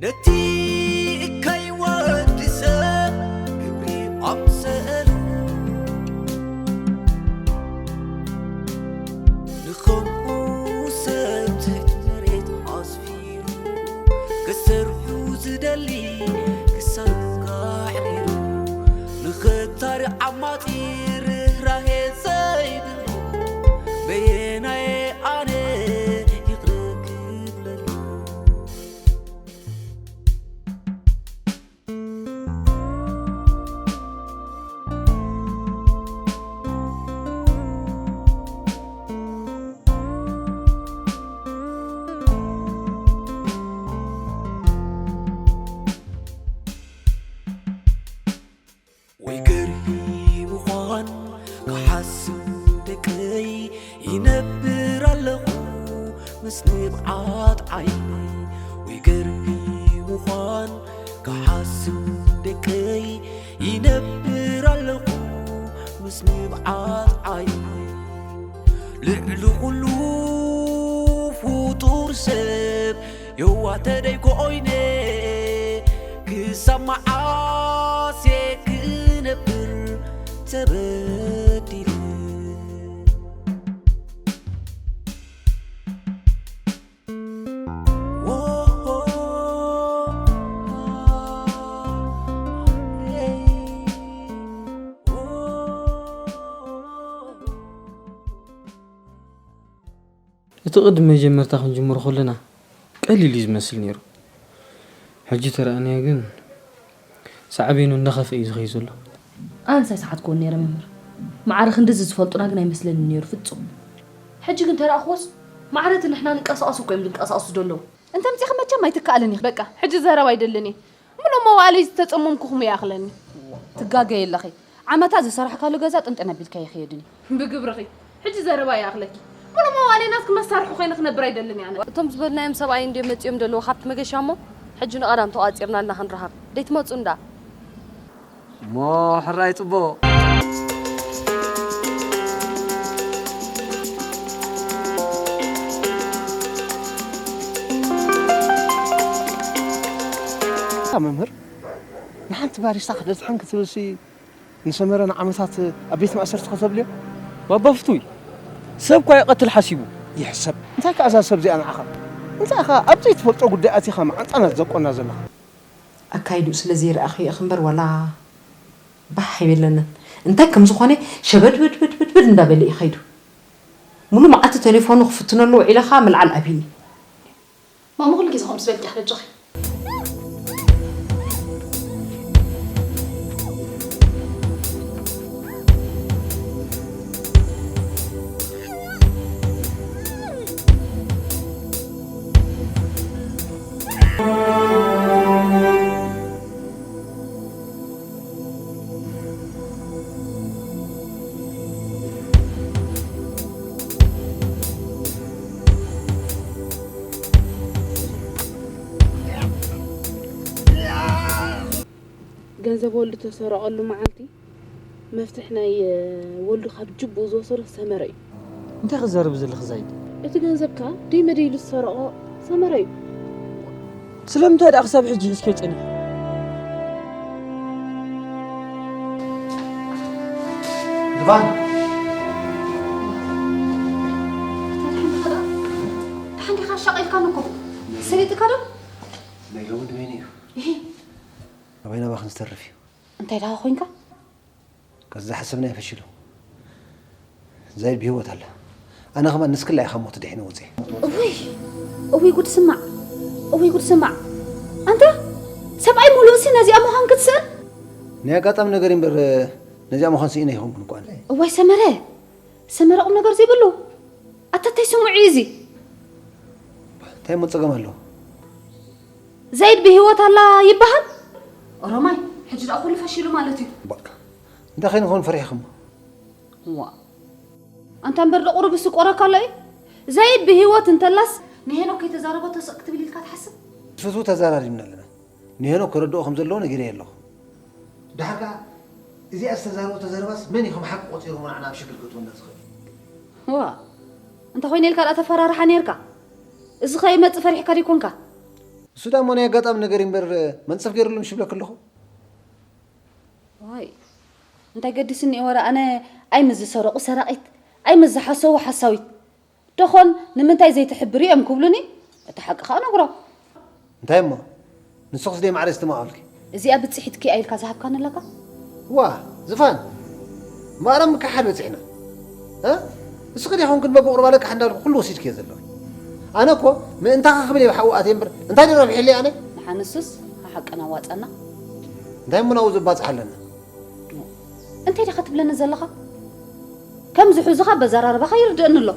ነቲ እካይ ወዲ ሰብ ግብሪ ኣምሰሉ፣ ንኸምኡ ሰብ ትሕቲ መሬት ኣስፊሩ፣ ክሰርሑ ዝደሊ ክሳዱ ኣሕዲሩ፣ ንኽታሪ ዓማጺ ርህራሄ ዘይብሉ፣ በየናየ ኣነ ይቕረ ክብለሉ? ወይ ገርሂ ምዃን ክሓስብ ደቀይ ይነብር ኣለኹ ምስ ንብዓት ዓይነይ። ወይ ገርሂ ምዃን ክሓስብ ደቀይ ይነብር ኣለኹ ምስ ንብዓት ዓይነይ። ልዕሊ ኩሉ ፍጡር ሰብ የዋህ ተደይ ኮይነ ክሳብ መዓስ እየ ክነብር ተበዲለ? እቲ ቅድሚ መጀመርታ ክንጅምሮ ከለና ቀሊል እዩ ዝመስል ነይሩ። ሕጂ ተረኣናዮ ግን ሳዕቤኑ እናኸፍአ እዩ ዝኸይድ ዘሎ። ኣነስ ኣይሰሓትክዎን ነይረ መምህር። ማዕረ ክንድዚ ዝፈልጡና ግን ኣይመስለንን ነይሩ ፍጹም። ሕጂ ግን ተረኣኽዎስ ማዕረ እቲ ንሕና ንንቀሳቐሶ እኮ እዮም ዝንቀሳቐሱ ዘለዉ። እንተ ኣምጺእኺ መቸም ኣይትከኣልን ኢኺ። በቃ ሕጂ ዘረባ ኣይደልን እየ። ምሉእ መዋእለይ ዝተጸመምኩኹም ይኣኽለኒ። ትጋገዪ ኣለኺ። ዓመታት ዝሰራሕካሉ ገዛ ጥንጥን ኣቢልካዮ ኣይክየድን እዩ። ብግብርኺ ሕጂ ዘረባ ይኣኽለኪ። ምሉእ መዋእለይ ናትኪ መሳርሒ ኮይነ ክነብር ኣይደልን እየ ኣነ። እቶም ዝበልናዮም ሰብኣይ እንድዮም መጺኦም ዘለዉ ካብቲ መገሻ እሞ ሕጂ ንቐዳም ተቋጺርና ኣለና ክንረኻብ። ደይትመጹ እንዳ። እሞ ሕራይ ጽቡቕ። መምህር ንሓንቲ ባሪስታ ክደትሕን ክትብልሲ ንሰመረ ንዓመታት ኣብ ቤት ማእሰርቲ ከተብልዮ? ባባ ፍቱይ ሰብ እኳ ይቐትል ሓሲቡ ይሕሰብ። እንታይ ከኣ እዛ ሰብ እዚኣ ንዓኻ እንታይ ኢኻ ኣብ ዘይትፈልጦ ጉዳይ ኣቲኻ መዓንጣና ትዘቆና ዘለኻ? ኣካይድኡ ስለ ዘይረኣኽዮ ኢኺ እምበር ዋላ ባህ ኣይበለንን። እንታይ ከም ዝኾነ ሸበድበድበድበድ እንዳበለ እዩ ከይዱ። ሙሉ መዓልቲ ቴሌፎኑ ክፍትነሉ ውዒለ ኸኣ ምልዓል ኣብዩኒ። ማማ ኩሉ ግዜ ከምኡ ምስ በልኪ ኣሕለጅኺ። ገንዘብ ወልዱ ተሰረቐሉ መዓልቲ መፍትሕ ናይ ወልዱ ካብ ጅብኡ ዝወሰዶ ሰመረ እዩ። እንታይ ክትዛረቢ ዘለኺ ዛይድ? እቲ ገንዘብ ከኣ ደይ መደይ ኢሉ ዝሰረቖ ሰመረ እዩ። ስለምንታይ ደኣ ክሳብ ሕጂ ሒዝክዮ ጸኒሕኪ? ርባን ደሓን ዲኻ? ኣሻቒልካኒ እኮ። ሰሊጥካ ዶ? ናይ ሎሚ ድበይኑ እዩ። እሂ። ኣባይ ናባኽን ዝተርፍ እዩ። እንታይ ደኣ ኮንካ? ከዚ ዝሓሰብናዮ ፈሺሉ። ዛይድ ብህይወት ኣላ። ኣነ ከማን ንስክላ ኢኻ ሞት ድሒነ ወፅየ። እውይ እውይ ጉድ ስማዕ እውይ ጉድ ስማዕ ኣንታ ሰብኣይ ሙሉእሲ ነዚኣ ምዃን ክትስእን ናይ ኣጋጣሚ ነገር እምበር ነዚኣ ምዃን ስኢነ ኣይኾንኩን እኳ ኣነ። እዋይ ሰመረ ሰመረ ቁም ነገር ዘይብሉ ኣታ እንታይ ስምዑ እዩ እዚ እንታይ እሞ ፀገም ኣለዎ ዘይድ ብህይወት ኣላ ይበሃል ኦሮማይ ሕጂ ደኣ ኩሉ ፈሺሉ ማለት እዩ እንታይ ከይንኸውን ፈሪሕኹም ዋ ኣንታ እምበር ዶ ቁሩብ ስቆረካ ኣሎ እዩ ዘይድ ብህይወት እንተላስ ንሄኖክ ከይተዛረበቶ ስቕ ክትብል ኢልካ ትሓስብ ብፍትዊ ተዘራሪብና ኣለና ንሄኖክ ክረድኦ ከም ዘለዎ ነጊረዮ ኣለኹ ደሓር ከዓ እዚኣ ዝተዛረበቶ ዘረባስ መን እዩ ከም ሓቂ ቆፂርዎ ንዓና ኣብ ሽግር ከእትወና ዝኽእል ዋ እንተኾይነ ኢልካ ደኣ ተፈራርሓ ነይርካ እዚ ከይመፅእ ፈሪሕካ ዶ ይኮንካ እሱ ዳሞ ናይ ኣጋጣሚ ነገር እምበር መንጸፍ ገይሩሉ ምሽ ይብለክ ኣለኹ። ዋይ፣ እንታይ ገዲስኒ ወረ ኣነ ኣይ ምስ ዝሰረቑ ሰራቒት፣ ኣይ ምስ ዝሓሰዉ ሓሳዊት። ደኾን ንምንታይ ዘይትሕብሪ እዮም ክብሉኒ፣ እቲ ሓቂ ኸኣ ነግሮም። እንታይ እሞ? ንስኽስ ደይ ማዕረ ዝተማቐልኪ? እዚኣ ብጽሒትኪ ኣኢልካ ዝሃብካኒ ኣለካ? ዋ፣ ዝፋን፣ ማእረም ምክሓድ በጺሕና። እ? እስኺ ዲኹም ግን በብቑርባ ለቃሕ እንዳልኩ ኩሉ ወሲድክዮ ዘለኺ። ኣነ እኮ ምእንታኻ ክብል እየ ብሓዊ ኣትየ እምበር፣ እንታይ ድረብሐለይ ኣነ? ንሓንሱስ ሓቅና ዋጻና። እንታይ እሞ ናብኡ ዘባጽሕ ኣለና? እንታይ ዲኻ ትብለኒ ዘለኻ? ከም ዝሑዝኻ በዘራርባኻ ይርድእኒ ኣሎ።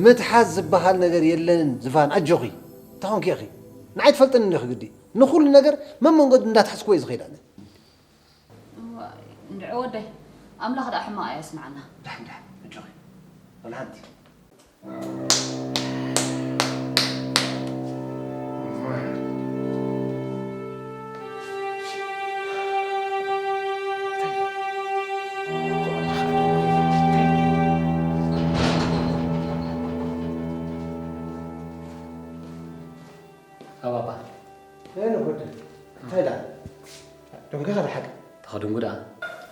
ምትሓዝ ዝበሃል ነገር የለንን ዝፋን፣ ኣጆኺ። እንታይ ኾንኪ ኢኺ? ንዓይ ትፈልጥኒ እንዲኺ ግዲ። ንኹሉ ነገር መመንገዱ እንዳትሓዝኩዎ እየ ዝኸይድ ኣነ። እዋይ፣ እንድዒ ወደይ፣ ኣምላኽ ደኣ ሕማቕ ኣየስምዓና። ዳሕ፣ ዳሕ፣ ኣጆኺ። ወላ ሓንቲ። ኣባባ። ወይነ ጉድ። እንታይ ደኣ? ደንጉኻ ደሓቅ። ተኸደንጉ ደኣ።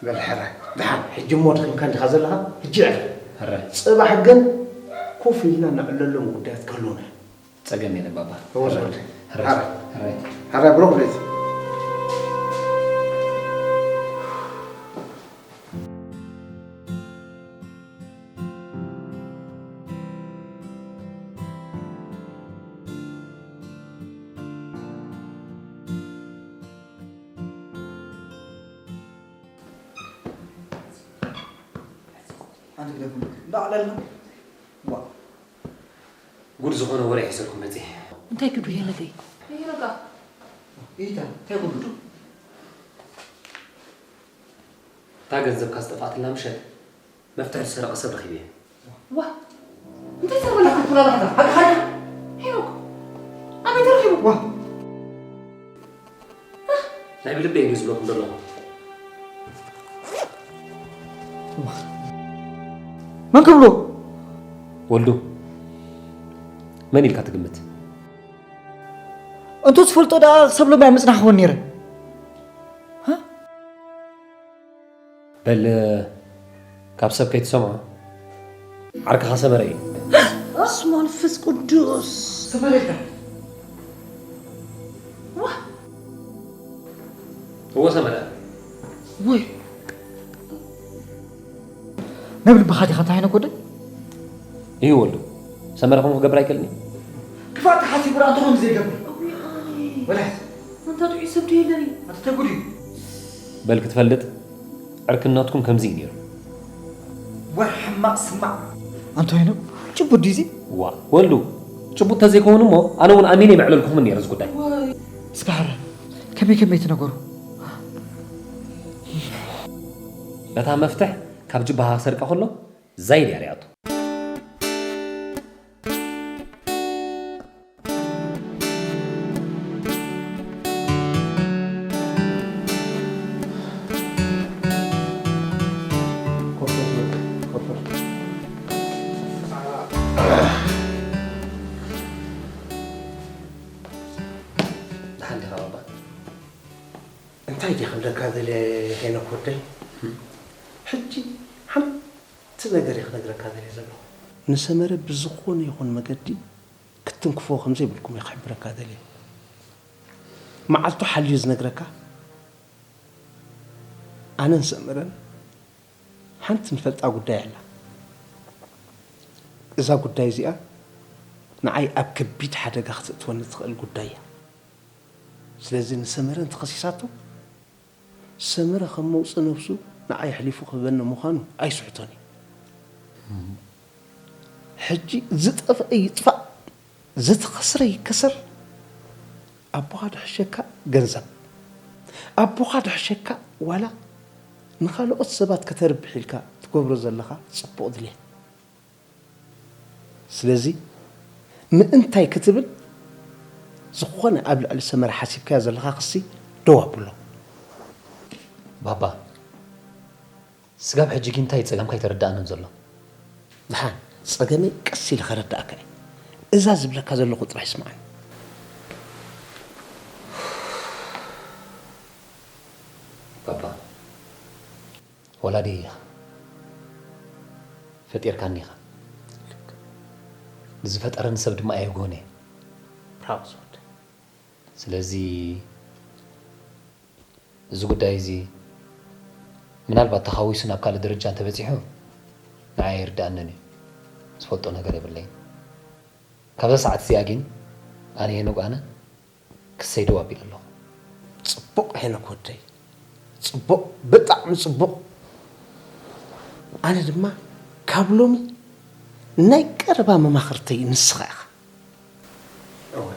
በል ሕራይ። ደሓን፣ ሕጂ እሞ ድኺምካ እንዲኻ ዘለኻ፣ ሕጂ ዕረፍ። ሕራይ። ጽባሕ ግን ኮፍ ኢልና ነዕለሎም ጉዳያት ክህልዉና እዮም። ጸገም የለን ባባ። እወ፣ ሕራይ። ሕራይ። ሕራይ። ሕራይ። ሕራይ፣ ብሩኽ ለይቲ። ሓንቲ ግደፉ። እንዳዕለልና። ዋ። ጉድ ዝኾነ ወረ ሒዘልኩም መጺኤ። እንታይ ጉድ ወየለተይ? ይረጋ። ኢታ፣ እንታይ ጉድ? እታ ገንዘብካ ዝጠፍኣትላ ምሸት መፍትሒ ዝሰረቐ ሰብ ረኺበ እየ። ዋ፣ እንታይ ዘበለካ ትላለኻ? ሓቅኻ ድዩ? ሄኖክ፣ ኣበይ ተረኺቡ? ዋ። ናይ ብልበይ እዩ ዝብለኩም ዘለኹ። መን ክብሎ? ወልዱ፣ መን ኢልካ ትግምት? እንቶ ትፈልጦ ደኣ ክሳብ ሎሚ ኣይምጽናሕክዎን ነይረ። ሃ? በል፣ ካብ ሰብ ከይትሰምዖ፣ ዓርክኻ ሰመረ እዩ። በስመ መንፈስ ቅዱስ። ሰመረ ኢልካ? ዋ! እዎ፣ ሰመረ። ወይ። ናብ ልብኻ ዲኻ እንታይ ዓይነት ወደ? እዩ ወልዱ። ሰመረ ከምኡ ክገብር ኣይክእልን እዩ። ክፋእ ተሓሲቡ ደኣ እንተኾይኑ ዘይገብር። እውይ፣ ኣይ። ወላሂ። ኣንታ ጥዑይ ሰብ ዶ የለን እዩ? ኣንታ እንታይ ጉድ እዩ? በል ክትፈልጥ፣ ዕርክነትኩም ከምዚ እዩ ነይሩ። ወይ ሕማቕ ስማዕ። ኣንታ ሄኖክ፣ ጭቡጥ ድዩ እዚ? ዋ፣ ወልዱ፣ ጭቡጥ ተዘይከውን እሞ፣ ኣነ እውን ኣሚነ የመዕለልኩኹም ነይረ እዚ ጉዳይ። ወይ። እስከ ሕረ፣ ከመይ ከመይ እቲ ነገሩ? እታ መፍትሕ ካብ ጅባኻ ክሰርቃ ከሎ፣ ዛይድ እያ ሪኣቶ። ኮፈር ዝበል፣ ኮፈር። ደሓን ዲኻ ባባ? እንታይ ድየ ክብለካ ደልየ ሄኖክ ወደይ? ሕጂ ሓንቲ ነገር እየ ክነግረካ ደልየ ዘለኹ። ንሰመረ ብዝኾነ ይኹን መገዲ ክትንክፎ ከም ዘይብልኩም እየ ክሕብረካ ደልየ። መዓልቱ ሓልዩ ዝነግረካ፣ ኣነን ሰመረን ሓንቲ ንፈልጣ ጉዳይ ኣላ። እዛ ጉዳይ እዚኣ ንዓይ ኣብ ከቢድ ሓደጋ ክተእትወኒ ትኽእል ጉዳይ እያ። ስለዚ ንሰመረ እንተኸሲሳቶ፣ ሰመረ ከም መውጽኢ ነብሱ ንዓይ ኣሕሊፉ ክህበኒ ምዃኑ ኣይስሕቶን እዩ። ሕጂ ዝጠፍአ ይጥፋእ፣ ዝተኸስረ ይከሰር፣ ኣቦኻ ድሕሸካ ገንዘብ፣ ኣቦኻ ድሕሸካ ዋላ ንኻልኦት ሰባት ከተርብሕ ኢልካ ትገብሮ ዘለኻ ጽቡቕ ድሌት። ስለዚ ምእንታይ ክትብል ዝኾነ ኣብ ልዕሊ ሰመረ ሓሲብካዮ ዘለኻ ክሲ ደው ኣብሎ። ባባ፣ ስጋብ ሕጂ ግን እንታይ ጸገምካ ኣይተረድኣንን ዘሎ። ደሓን፣ ጸገመይ ቀስ ኢለ ከረድኣካ እየ። እዛ ዝብለካ ዘለኹ ጥራይ ስምዓኒ። ወላዲ ኢኻ። ፈጢርካኒ ኢኻ። ንዝፈጠረኒ ሰብ ድማ ኣየግሆን እየ። ብራቮ ዝወደይ። ስለዚ እዚ ጉዳይ እዚ ምናልባት ተኻዊሱ ናብ ካልእ ደረጃ እንተበጺሑ ንዓይ ኣይርድኣንን እዩ። ዝፈልጦ ነገር የብለይን። ካብዛ ሰዓት እዚኣ ግን ኣነ ሄኖክ ኣነ ክሰይ ደው ኣቢለ ኣለኹ። ጽቡቕ ሄኖክ ወደይ፣ ጽቡቕ፣ ብጣዕሚ ጽቡቕ። ኣነ ድማ ካብ ሎሚ ናይ ቀረባ መማኽርተይ ንስኻ ኢኻ። እወ፣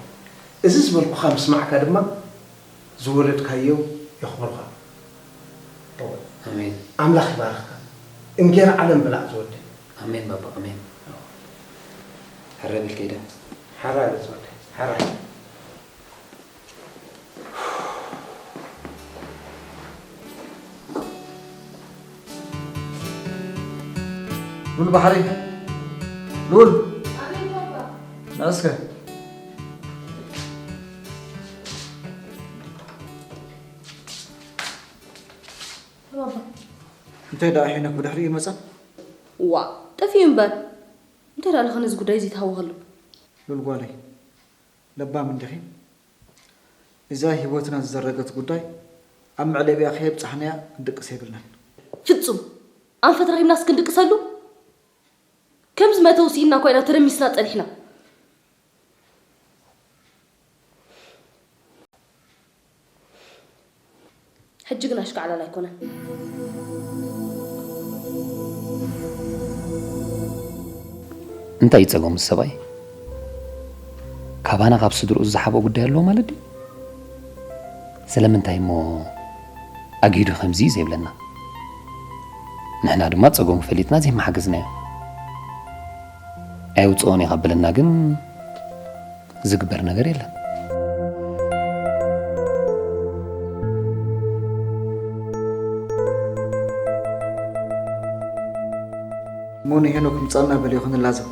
እዚ ዝበልኩኻ ምስማዕካ ድማ ዝወለድካዮም የኽብሩኻ። እወ፣ ኣሜን። ኣምላኽ ይባርኽካ። እንጌራ ዓለም ብላዕ ዝወደይ። ኣሜን ባባ፣ ኣሜን። ሕረ ብል ከይደ። ሕረ ብል ዝወደይ፣ ሕረ። ሉል ባሕሪ፣ ሉል። ናስከ። እንታይ ደኣ ሄኖክ ብድሕሪኡ ይመጻ? ዋ፣ ጠፊኡ እምበር። እንታይ ደኣ ኣለኻ ነዚ ጉዳይ እዚ ትሃውኸሉ? ሉል ጓለይ፣ ለባም እንዲኺ? እዛ ህይወትና ዝዘረገት ጉዳይ ኣብ መዕለቢኣ ከየብጻሕናያ ክንድቅስ የብልናን። ፍጹም! ኣንፈት ረኺብናስ ክንድቅሰሉ? ከምዚ መእተዊ ስኢንና እኳ ኢና ተረሚስና ጸኒሕና። ሕጂ ግን ኣሽካዕላል ኣይኮነን። እንታይ እዩ ጸገሙ ሰብኣይ? ካባና ካብ ስድርኡ ዝሓብኦ ጉዳይ ኣለዎ ማለት ድዩ? ስለምንታይ እሞ ኣግሂዱ ከምዚ እዩ ዘይብለና? ንሕና ድማ ጸገሙ ፈሊጥና ዘይመሓገዝናዮ። ኣየውጽኦን እየ ካብ በለና ግን ዝግበር ነገር የለን። እሞ ንሄኖክ ምጻና በልዮ ክንላዘብ።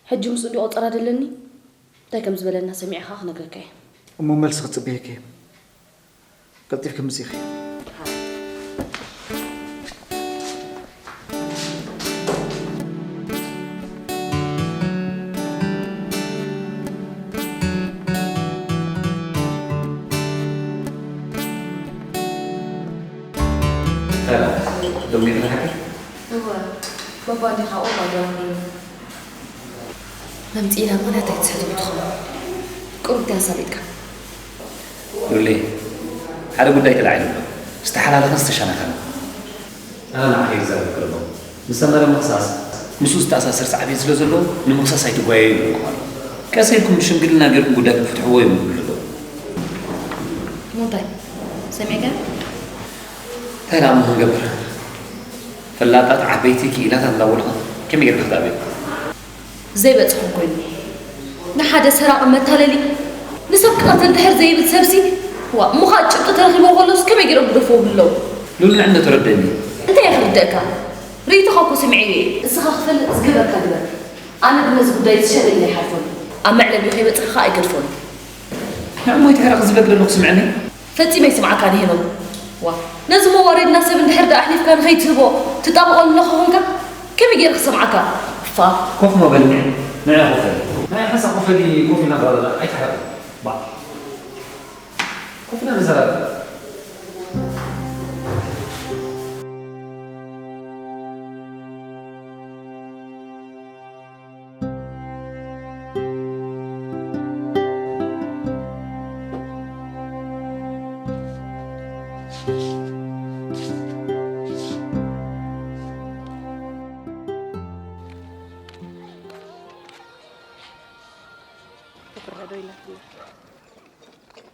ሕጂ ምስኡ እንዲ ቆጸራ ደለኒ እንታይ ከም ዝበለና ሰሚዕኻ ክነግረካ እየ። እሞ መልሲ ክጽበየኪ እየ። ቀልጢፍኪ ምጺኺ። ሰላም ዶሚት ነካኪ እወ ባባ እንዲኻ ኦባ ዶሚት መምጽኢና እሞ ናታይ ትሰሕቶ ትኸውን። ቁሩብ ድያ ኣሳሊጥካ? ሉሌ፣ ሓደ ጉዳይ ተላዒሉ ኣሎ። ዝተሓላለኸን ዝተሻነኸን። ኣነ ንዓኺ ክዛረብ ከለኹ፣ ምስ ሰመረ ምኽሳስ ምስኡ ዝተኣሳሰር ሳዕቤን ስለ ዘለዎ፣ ንምኽሳስ ኣይትጓየዩ ይብለኩም ኣሎ። ቀስ ኢልኩም ብሽምግልና ገይርኩም ጉዳይ ክትፍትሕዎ እዮም ዝብሉ ዘለዉ። እሞ እንታይ? ሰሚዕካ? እንታይ ደኣ እሞ ክንገብር? ፈላጣት ዓበይቲ ክኢላታት እንዳበሉኻ ከመይ ጌርካ ክትኣብዮም? ዘይበጽሖም ኮይኑ ንሓደ ሰራቒ መታለሊ ንሰብ ክቐትል ድሕር ዘይብል ሰብሲ ዋ እሞ ኸኣ ጭብጢ ተረኺብዎ ከሎስ ከመይ ገይሮም ግደፍዎ ብለዉ? ሉል ንዕነቱ ረደኒ። እንታይ እየ ክርደእካ? ርእይቶኻ እኮ ስምዒ እየ። እስኻ ክፈልጥ ዝገበርካ ግበር። ኣነ ግን ነዚ ጉዳይ እዚ ሸለል ኣይሓልፎን። ኣብ መዕለቢኡ ከይበጽሐ ኸኣ ኣይገድፎን። ንዕሞ ይትሕረቕ ዝብለክ ዘለኹ ስምዕኒ። ፈጺመ ኣይስምዓካን እየ ሄኖክ። ዋእ፣ ነዚ መዋረድና ሰብ እንድሕር ደኣ ኣሕሊፍካ ንኸይትህቦ ትጣበቐሉ ኣለኻ ኾንካ፣ ከመይ ገይረ ክሰምዓካ? ፋኽ። ኮፍ እሞ በሊ፣ ንዒ ኮፍ በሊ። ናይ ሓንሳእ ኮፍ በሊ፣ ኮፍ ኢልና ንዛረብ፣ ኣይትሕረቕ። ባእ። ኮፍ ኢልና ንዘራረብ።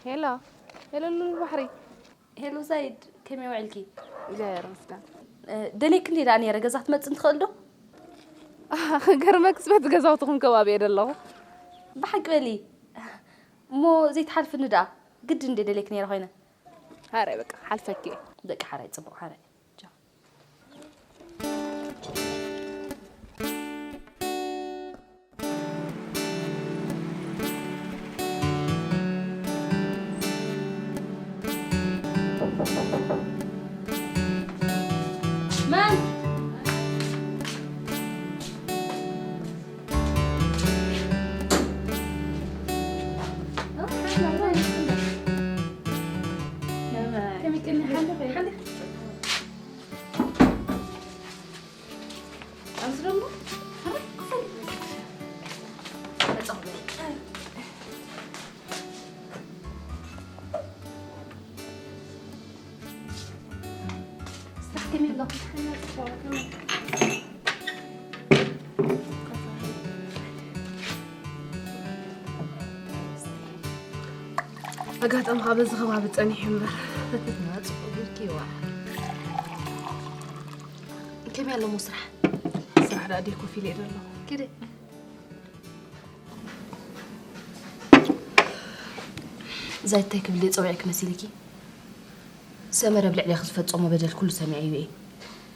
ሄሎ ሄሎ ሉል ባሕሪ። ሄሎ ዛይድ፣ ከመይ ውዒልኪ? እግዚኣብሔር ይመስገን። ደልየኪ እንድየ ደኣ ነይረ፣ ገዛ ክትመጽእ ንትኽእል ዶ? ክገርመክስ በቲ ገዛውትኹም ከባቢ እየ ደለኹ። ብሓቂ በሊ። እሞ ዘይትሓልፍኒ ደኣ፣ ግድን እንድየ ደልየኪ ነይረ ኮይነ። ሓራይ በቃ፣ ሓልፈኪ እየ። በቃ ሓራይ፣ ጽቡቕ ሓራይ። ቻው። ከመይ ኣሎ? ኣጋጣሚ ካብ በዚ ከባቢ ጸኒሑ እምበር። ናጽ ኢልኪዋ። ከመይ ኣሎ እሞ ስራሕ? ስራሕ ደኣ ደይ ኮፍ ኢለ እየ ዘለኹ። ኪደ። እዛ እንታይ ክብል እየ ጸዊዐኪ መሲልኪ? ሰመረ ኣብ ልዕሌኺ ዝፈጸሞ በደል ኩሉ ሰሚዐዮ እየ።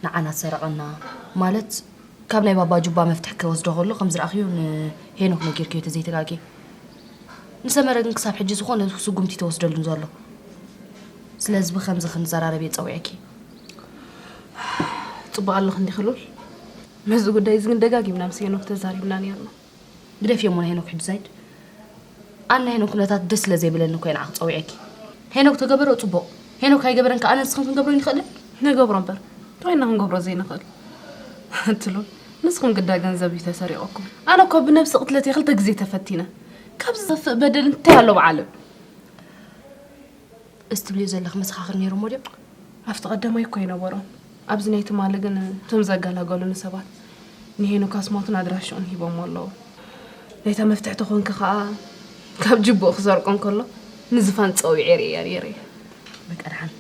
ንዓና ዝሰረቐና፣ ማለት ካብ ናይ ባባ ጁባ መፍትሕ ክወስዶ ከሎ ከም ዝረኣኽዮ ንሄኖክ ነጊርክዮ ተዘይተጋግየ። ንሰመረ ግን ክሳብ ሕጂ ዝኾነ ስጉምቲ ተወስደሉን ዘሎ። ስለዚ ብኸምዚ ክንዘራረብ እየ ጸዊዐኪ። ጽቡቕ ኣለኺ እንዲኺ ሉል። ምስዚ ጉዳይ እዚ ግን ደጋጊምና ምስ ሄኖክ ተዛሪብና ኔርና። ግደፍዮ እሞ ንሄኖክ ሕጂ ዛይድ። ኣነ ሄኖክ ኩነታት ደስ ስለ ዘይብለኒ እኮ እየ ንዓኺ ጸዊዐኪ። ሄኖክ ተገበሮ ጽቡቕ። ሄኖክ ኣይገበረን ከኣ ኣነ ንስኽን ክንገብሮ ኣይንኽእልን? ንገብሮ እምበር። እንታይ ኢና ክንገብሮ ዘይንኽእል? እትሉል። ንስኹም ግዳ ገንዘብ እዩ ተሰሪቑኩም። ኣነ እኮ ብነብሲ ቅትለት እየ ክልተ ግዜ ተፈቲነ። ካብዚ ዘፍእ በደል እንታይ ኣሎ ብዓለም? እዚ ትብልዮ ዘለኺ መሰኻኽር ነይሮሞ ድዮም? ኣብቲ ቀዳማይ እኮ ኣይነበሮን። ኣብዚ ናይ ትማሊ ግን እቶም ዘገላገሉኒ ሰባት ንሄኖክ ኣስማቱን ኣድራሽኡን ሂቦሞ ኣለዉ። ናይታ መፍትሕ ተኾንኪ ከኣ ካብ ጅቡኡ ክሰርቆ እንከሎ ንዝፋን ጸዊዐ ርእያ ነይረ። በቃ ደሓን።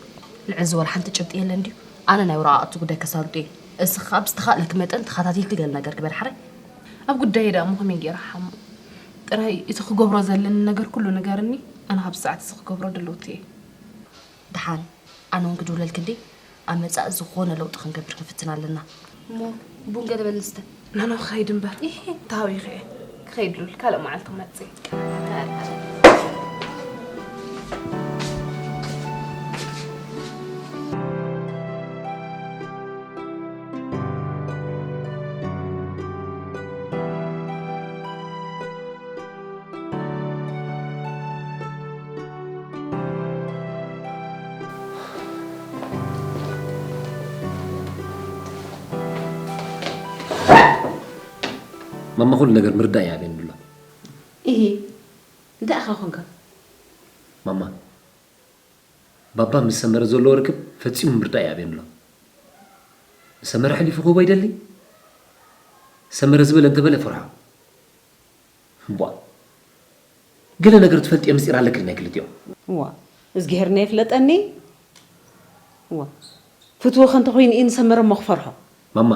ልዕል ዝበለ ሓንቲ ጭብጢ የለን ድዩ? ኣነ ናይ ወረቓቕቲ ጉዳይ ከሳልጦ እየ። እስኺ ከኣ ብዝተኻእለኪ መጠን ተኸታቲልኪ ገለ ነገር ግበሪ ሓራይ። ኣብ ጉዳየይ ደኣ እሞ ከመይ ገይረ ክሓምቕ? ጥራይ እቲ ክገብሮ ዘለኒ ነገር ኩሉ ንገርኒ፣ ኣነ ካብዚ ሰዓት እዚ ክገብሮ ድልውቲ እየ። ደሓን፣ ኣነ እውን ክድውለልኪ እንዴ? ኣብ መጻኢ ዝኾነ ለውጢ ክንገብር ክንፍትን ኣለና። እሞ ቡን ገለ በል ንስተ። ናና ክኸይድ እምበር። ኢሂ። ተሃዊኸ እየ። ክኸይድ ሉል፣ ካልእ መዓልቲ ክመጽእ እየ። ማማ ኩሉ ነገር ምርዳእ ይኣብየኒ ኣሎ። ኢሂ፣ እንታይ ኢኻ ኾንካ? ማማ፣ ባባ ምስ ሰመረ ዘለዎ ርክብ ፈጺሙ ምርዳእ ይኣብየኒ ኣሎ። ንሰመረ ኣሕሊፉ ክህቦ ይደሊ? ሰመረ ዝበለ እንተበለ ፈርሖ። እምቧእ። ገለ ነገር ትፈልጥዮ ምስጢር ኣለክን ናይ ክልቲኦም። እዋ፣ እዝግሄር ነየፍለጠኒ። እዋ፣ ፍትወኸ እንተኾይኑ እዩ ንሰመረ እሞ ክፈርሖ። ማማ፣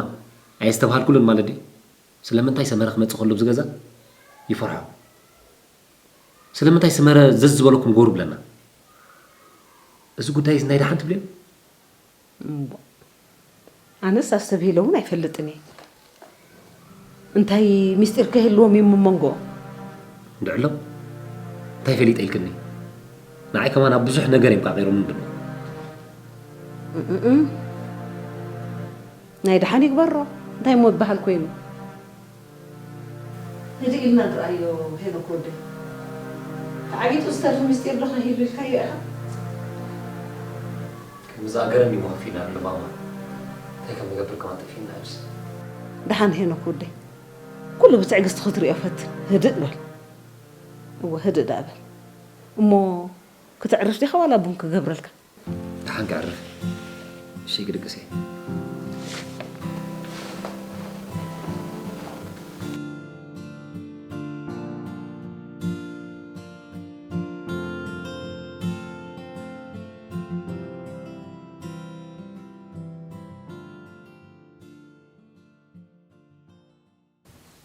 ኣየስተብሃልኩሉን ማለት ድዩ? ስለምንታይ ሰመረ ክመጽእ ከሎ ኣብዚ ገዛ ይፈርሖ? ስለምንታይ ሰመረ ዘዝ ዝበለኩም ግበሩ ብለና? እዚ ጉዳይ እዚ ናይ ደሓን ትብልዮ? እምቧእ፣ ኣነስ ኣስተብሂለ እውን ኣይፈልጥን እየ። እንታይ ምስጢር ከይህልዎም እዩ እሞ መንጎኦም? እንድዕሎም እንታይ ፈሊጠ ኢልክኒ? ንዓይ ከማን ኣብ ብዙሕ ነገር እዮም ቃቒሮም እንድሎ። እእም። ናይ ደሓን ይግበሮ። እንታይ እሞ ዝበሃል ኮይኑ? ህድእ ኢልና ንርኣዮ ሄኖክ ወደይ። ተዓጊጡ ዝተርፍ ምስጢር ዶ ከይህሉ ኢልካዮ ኢኻ? ከምዚ ኣገረም ይሞ ከፊና ንባማ እንታይ ከም ንገብር ከማን ጠፊእና እዩስ። ደሓን ሄኖክ ወደይ፣ ኩሉ ብትዕግስቲ ክትሪኦ ፈትን። ህድእ በል። እወ ህድእ ደኣ በል። እሞ ክተዕርፍ ዲኻ ዋላ ቡን ክገብረልካ? ደሓን ከዕርፍ። እሺ ግድግሰይ።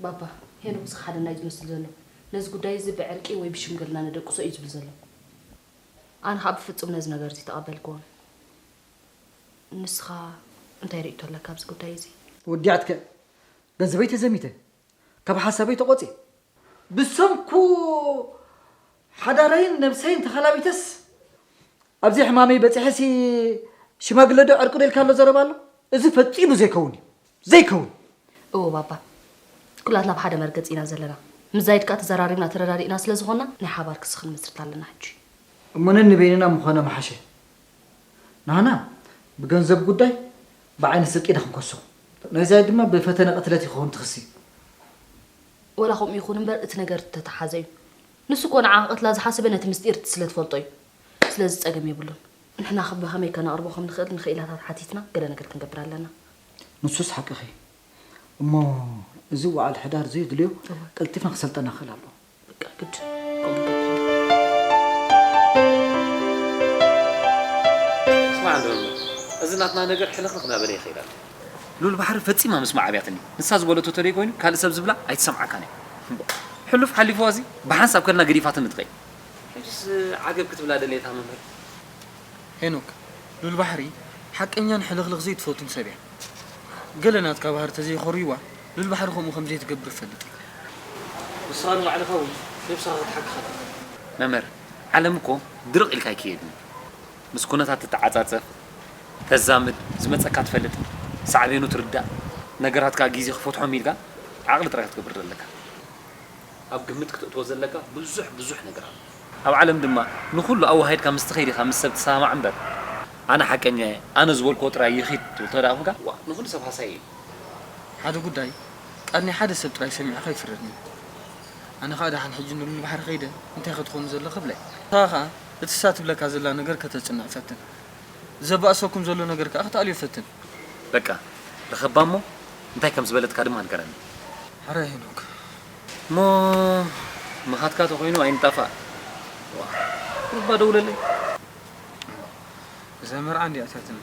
ባባ፣ ሄኖክ ዝኸሓደና እዩ ዝመስል ዘሎ። ነዚ ጉዳይ እዚ ብዕርቂ ወይ ብሽምግልና ነደቅሶ እዩ ዝብል ዘሎ። ኣነ ኸኣ ብፍጹም ነዚ ነገር እዚ ኣይተቐበልክዎን። ንስኻ እንታይ ርእይቶ ኣለካ ኣብዚ ጉዳይ እዚ? ወዲዓትከ ገንዘበይ ተዘሚተ ካብ ሓሳበይ ተቖጽየ ብሰንኩ ሓዳረይን ነብሰይን ተኸላቢተስ ኣብዚ ሕማመይ በጺሐሲ ሽማግለ ዶ ዕርቂ ዶ ኢልካ ኣሎ ዘረባ ኣሎ? እዚ ፈጺሙ ዘይከውን እዩ። ዘይከውን። እወ ባባ፣ ኩላትና ኣብ ሓደ መርገጺ ኢና ዘለና። ምስ ዛይድ ከኣ ተዘራሪብና ተረዳዲእና ስለ ዝኾንና ናይ ሓባር ክሲ ክንምስርት ኣለና ሕጂ። እሞ ነንበይንና ምኾነ ምሓሸ። ናህና ብገንዘብ ጉዳይ ብዓይኒ ስርቂ ኢና ክንከሶ። ናይ ዛይድ ድማ ብፈተነ ቅትለት ይኸውን እቲ ክሲ። ወላ ከምኡ ይኹን እምበር እቲ ነገር እተተሓዘ እዩ። ንሱ እኮ ንዓ ክቐትላ ዝሓሰበ ነቲ ምስጢር እቲ ስለ ትፈልጦ እዩ። ስለዚ ጸገም የብሉን። ንሕና ከ ብኸመይ ከነቕርቦ ከም ንኽእል ንኽኢላታት ሓቲትና ገለ ነገር ክንገብር ኣለና። ንሱስ ሓቅኺ። እሞ እዚ ወዓል ሕዳር ዘየድልዮ እወ። ቀልጢፍና ክሰልጠና ክእል ኣለዎ። በቃ ግድ ከምኡ ክንገብር ኢና። ስማዕ እንዶ መምህር፣ እዚ ናትና ነገር ሕልኽልኽ እናበለ ይኸይድ ኣሎ። ሉል ባሕሪ ፈጺማ ምስማዕ ኣብያትኒ። ንሳ ዝበለቶ ተደይ ኮይኑ ካልእ ሰብ ዝብላ ኣይትሰምዓካን እያ። እምቦ፣ ሕሉፍ ሓሊፍዋ እዚ ብሓንሳብ ከልና ገዲፋትኒ ትኸይድ። ሕጅስ ዓገብ ክትብላ ደልየታ መምህር? ሄኖክ፣ ሉል ባሕሪ ሓቀኛን ሕልኽልኽ ዘይትፈቱን ሰብ እያ። ገለ ናትካ ባህሪ ተዘይኾርይዋ ሉል ባሕሪ ከምኡ ከም ዘይትገብር እፈልጥ እየ። ንስኻ ንባዕልኻ እውን ነብስኻ ክትሓክኻ ኣለካ። መምህር፣ ዓለም እኮ ድርቕ ኢልካ ኣይክየድን። ምስ ኩነታት ትተዓጻጸፍ፣ ተዛምድ፣ ዝመጸካ ትፈልጥ፣ ሳዕቤኑ ትርዳእ፣ ነገራት ከኣ ግዜ ክፈትሖም ኢልካ ዓቕሊ ጥራይ ክትገብር ዘለካ። ኣብ ግምት ክተእትዎ ዘለካ ብዙሕ ብዙሕ ነገር ኣሎ። ኣብ ዓለም ድማ ንኹሉ ኣወሃሂድካ ምስ ትኸይድ ኢኻ ምስ ሰብ ትሰማማዕ እምበር፣ ኣነ ሓቀኛ እየ፣ ኣነ ዝበልክዎ ጥራይ ይኺድ ትብል ተደኣ ኮንካ፣ ዋ፣ ንኹሉ ሰብ ሃሳይ እዩ። ሓደ ጉዳይ ቃል ናይ ሓደ ሰብ ጥራይ ሰሚዕካ ኣይፍረድን እዩ። ኣነ ኸኣ ደሓን ሕጂ ንሉል ባሕሪ ከይደ እንታይ ከ ትኸውን ዘለኺ እብላ እየ። ንስኻ ኸኣ እቲ እሳ ትብለካ ዘላ ነገር ከተጽንዕ ፈትን። ዘባእሰኩም ዘሎ ነገር ከኣ ክትኣልዮ ፈትን። በቃ፣ ርኸባ እሞ እንታይ ከም ዝበለትካ ድማ ንገረኒ። ሕራይ ሄኖክ። እሞ ምኻድካ ተኾይኑ ኣይንጣፋእ። ዋ፣ ሩባ ደውለለይ። እዛ መርዓ እንድያ ኣትያትኒ።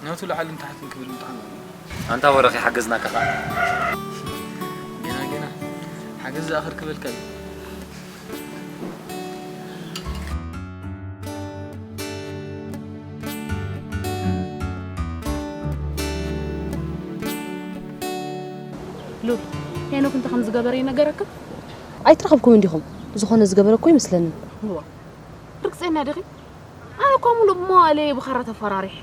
ናቱ ላዕልን ታሕትን ክብል ምጥዓም ኣለኒ። ኣንታ ወረ ከይሓገዝናካ ኸኣ። ጌና ጌና። ሓገዝ ዝኣኽር ክበልካ እዩ። ሉል፣ ሄኖክ እንታይ ከም ዝገበረ ይነገረካ? ኣይትረኸብኩምን ዲኹም? ዝኾነ ዝገበረ እኮ ይመስለኒ። እዋ፣ ርግጸኛ ዲኺ? ኣነ እኳ ሙሉእ መዋእለይ ብኻራ ተፈራሪሐ።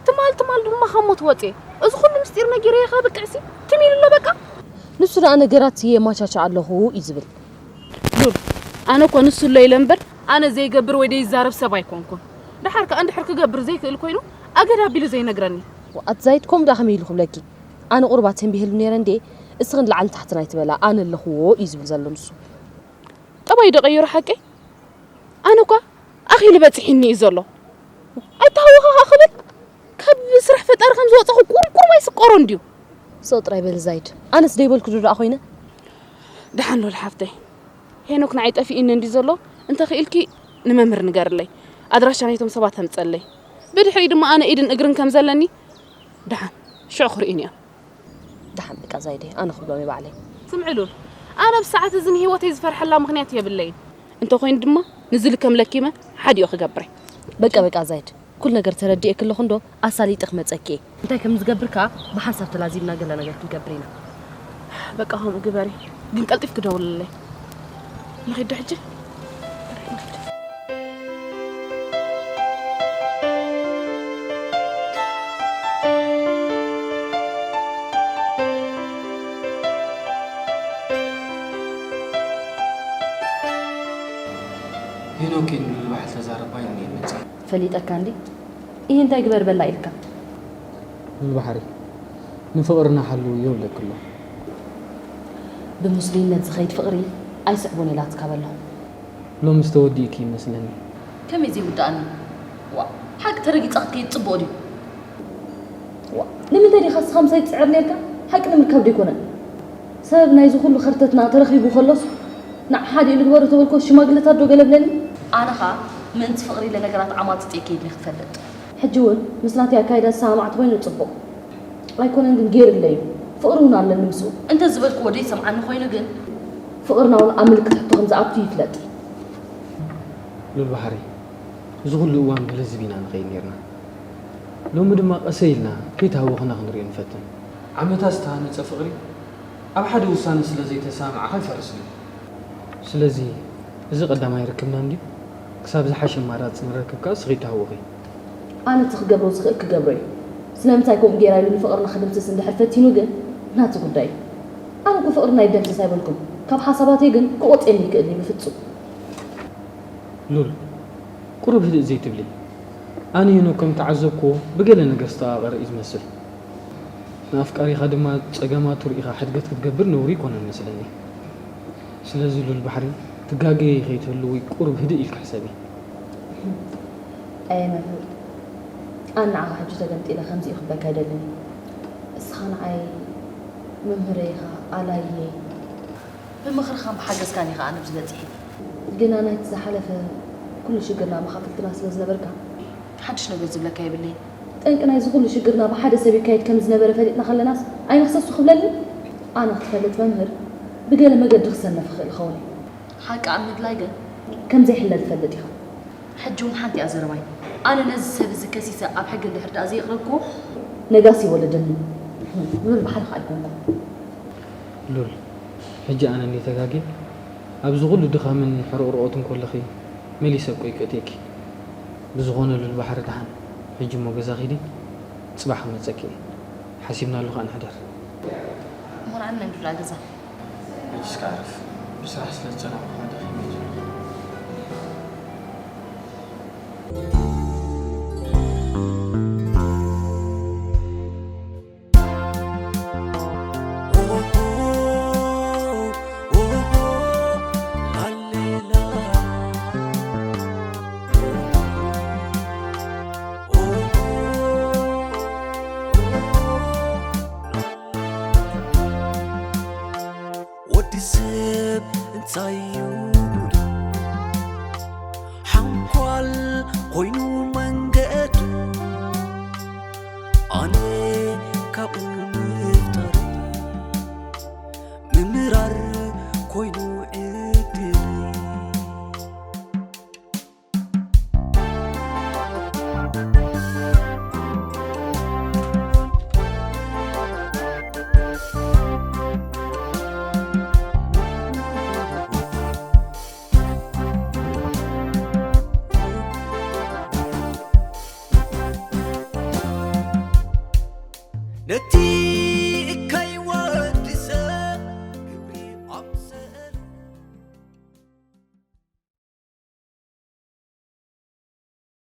ትማል ትማል ድማ ካብ ሞት ወጽየ። እዚ ኩሉ ምስጢር ነጊረዮ ከብቅዕሲ ትም ኢሉ ኣሎ በቃ። ንሱ ደኣ ነገራት የማቻቻ ኣለኹ እዩ ዝብል። ሉል፣ ኣነ እኮ ንሱ ኣሎ ኢለ እምበር፣ ኣነ ዘይገብር ወይ ዘይዛረብ ሰብ ኣይኮንኩን። ደሓር ከኣ እንድሕር ክገብር ዘይክእል ኮይኑ፣ ኣገዳ ኣቢሉ ዘይነግረኒ። ኣቲ ዛይድ፣ ከምኡ ደኣ ከመይ ኢሉ ክብለኪ? ኣነ ቁሩብ ኣተንቢሀሉ ነይረ እንዴ፣ እስኺ ንላዕሊ ታሕትን ኣይትበላ፣ ኣነ ኣለኽዎ እዩ ዝብል ዘሎ ንሱ። ጠባዩ ዶ ቀይሩ ሓቀይ? ኣነ እኳ ኣኺሉ በጺሒኒ እዩ ዘሎ። ኣይተሃወኻኻ ክብል፣ ካብ ስራሕ ፈጣሪ ከም ዝወጸኹ ቁሩብ ቁሩብ ኣይስቆሮን ድዩ? ስቕ ጥራይ በሊ ዛይድ። ኣነስ ደይበልኩ ዶ ደኣ ኮይነ? ደሓን ሉል ሓፍተይ፣ ሄኖክ ንዓይ ጠፊኡኒ እንድዩ ዘሎ፣ እንተ ኽኢልኪ ንመምህር ንገርለይ፣ ኣድራሻ ናይቶም ሰባት ኣምጸለይ። ብድሕሪኡ ድማ ኣነ ኢድን እግርን ከም ዘለኒ ደሓን ሽዑ ክርእዩኒ እዮም። ደሓን በቃ ዛይደይ፣ ኣነ ክብሎም እየ ባዕለይ። ስምዒ ሉል፣ ኣነ ብሰዓት እዚ ንህይወተይ ዝፈርሐላ ምኽንያት የብለይን። እንተኾይኑ ድማ ንዝልከም ለኪመ ሓዲኡ ክገብር እየ። በቃ በቃ ዛይድ፣ ኩሉ ነገር ተረዲኤኪ ኣለኹ እንዶ ኣሳሊጠ ክመጸኪ እየ። እንታይ ከም ዝገብር ከኣ ብሓንሳብ ተላዚብና ገለ ነገር ክንገብር ኢና። በቃ ከምኡ ግበሪ፣ ግን ቀልጢፍኪ ደውልለይ። ንኺድ ዶ ሕጂ? ሄኖክ ንሉል ባሕሪ ተዛረባ ኢሉኒ እየ መጺአ። ፈሊጠካ እንዴ? ኢሂ እንታይ ግበር በላ ኢልካ? ሉል ባሕሪ፣ ንፍቕርና ሓልውዮ እብለኪ ኣለኹ። ብሙስሊምነት ዝኸይድ ፍቕሪ ኣይስዕቦን ኢላትካ በሎ። ሎምስ ተወዲእኪ ይመስለኒ። ከመይ ዘይውድኣኒ? ዋእ፣ ሓቂ ተረጊጻ ክትከይድ ጽቡቕ ድዩ? ዋእ፣ ንምንታይ ዲኻ ንስኻ ምሳይ ትጽዕር ኔርካ? ሓቂ ንምርካብ ዶ ኣይኮነን? ሰበብ ናይዚ ኩሉ ከርተትና ተረኺቡ ከሎስ፣ ንዓ ሓዲኡ ንግበሮ ተበልኮ ሽማግለታት ዶ ገለ ብለኒ? ኣነ ኸኣ ምእንቲ ፍቕሪ ኢለ ነገራት ዓማጺጸ ከይድኒ ክፈልጥ። ሕጂ እውን ምስ ናተይ ኣካይዳ ዝሰማማዕ ተኾይኑ ጽቡቕ። ኣይኮነን ግን ገይሩለይ እዩ። ፍቕሪ እውን ኣለኒ ምስኡ። እንተ ዝበልክዎ ደይሰምዓኒ ኮይኑ ግን? ፍቕርና እውን ኣብ ምልክት ሕቶ ከም ዝኣቱ ይፍለጥ። ሉል ባሕሪ፣ እዚ ኩሉ እዋን ብልዝብ ኢና ንኸይድ ኔርና። ሎሚ ድማ ቀሰይ ኢልና ከይተሃወኽና ክንሪኦ ንፈትን። ዓመታት ዝተሃነጸ ፍቕሪ ኣብ ሓደ ውሳነ ስለ ዘይተሰማማዕካ ኣይፈርስን እዩ። ስለዚ እዚ ቀዳማይ ርክብና እንድዩ። ክሳብ ዝሓሸ ኣማራጺ ንረክብ ከኣ እስኺ ተሃወኺ። ኣነ እቲ ክገብሮ ዝኽእል ክገብሮ እየ። ስለምንታይ ከምኡ ጌራ ኢሉ ንፍቕርና ክድምስስ እንድሕር ፈቲኑ ግን ናቱ ጉዳይ እዩ። ኣነ እኮ ፍቕርና ይደምሰስ ኣይበልኩን። ካብ ሓሳባተይ ግን ክቆጽየኒ ይክእል እዩ ብፍጹም። ሉል፣ ቁሩብ ህድእ ዘይትብሊ? ኣነ ሄኖክ ከም ተዓዘብክዎ ብገለ ነገር ዝተቓቐረ እዩ ዝመስል። ንኣፍቃሪኻ ድማ ጸገማቱ ርኢኻ ሕድገት ክትገብር ነውሪ ኣይኮነን መስለኒ። ስለዚ ሉል ባሕሪ፣ ትጋገዪ ከይትህልዊ ቁሩብ ህድእ ኢልኪ ሕሰቢ። ኣየ መምህር፣ ኣነ ንዓኻ ሕጂ ተገምጢለ ከምዚ ክብለካ ኣይደልን። እስኻ ንዓይ መምህረይ ኢኻ፣ ኣላይየይ። ብምኽርኻን ብሓገዝካን ኢኻ ኣነ ኣብዚ በጺሐ። ግና ናይቲ ዝሓለፈ ኩሉ ሽግርና መኻፍልትና ስለ ዝነበርካ፣ ሓድሽ ነገር ዝብለካ የብለይን። ጠንቂ ናይዚ ኩሉ ሽግርና ብሓደ ሰብ ይካየድ ከም ዝነበረ ፈሊጥና ከለናስ ኣይመኽሰሱ ክብለኒ? ኣነ ክትፈልጥ መምህር ብገለ መገዲ ክሰነፍ ይኽእል ይኸውን እዩ። ሓቂ ኣብ ምድላይ ግን ከም ዘይሕለል ትፈልጥ ኢኻ። ሕጂ እውን ሓንቲ እያ ዘረባይ። ኣነ ነዚ ሰብ እዚ ከሲሰ ኣብ ሕጊ እንድሕር ደኣ ዘየቕረብክዎ፣ ነጋሲ ይወለደኒ ዝብል ባሕሪ ከኣ ኣይኮንኩን። ሉል፣ ሕጂ ኣነ እንድየ ተጋግየ፣ ኣብዚ ኩሉ ድኻምን ሕርቕርቖትን ከለኺ መሊሰ እኮ ይቅትየኪ። ብዝኾነ ሉል ባሕሪ ደሓን፣ ሕጂ እሞ ገዛ ኺዲ፣ ጽባሕ ክመጸኪ እየ። ሓሲብናሉ ኸኣ ንሕደር። እሞ ንዓኒ እንድላ ገዛ። ሕጂ እስከ ኣረፍ። ብስራሕ ስለ ዝጸናሕኩ ደኺመ እየ። ወዲ ሰብ እንታይ እዩ ጉዱ? ሓንኳል ኮይኑ መንገዱ፣ ኣነ ካብኡ ምፍጣር ምምራር ኮይኑ ዕድል። ነቲ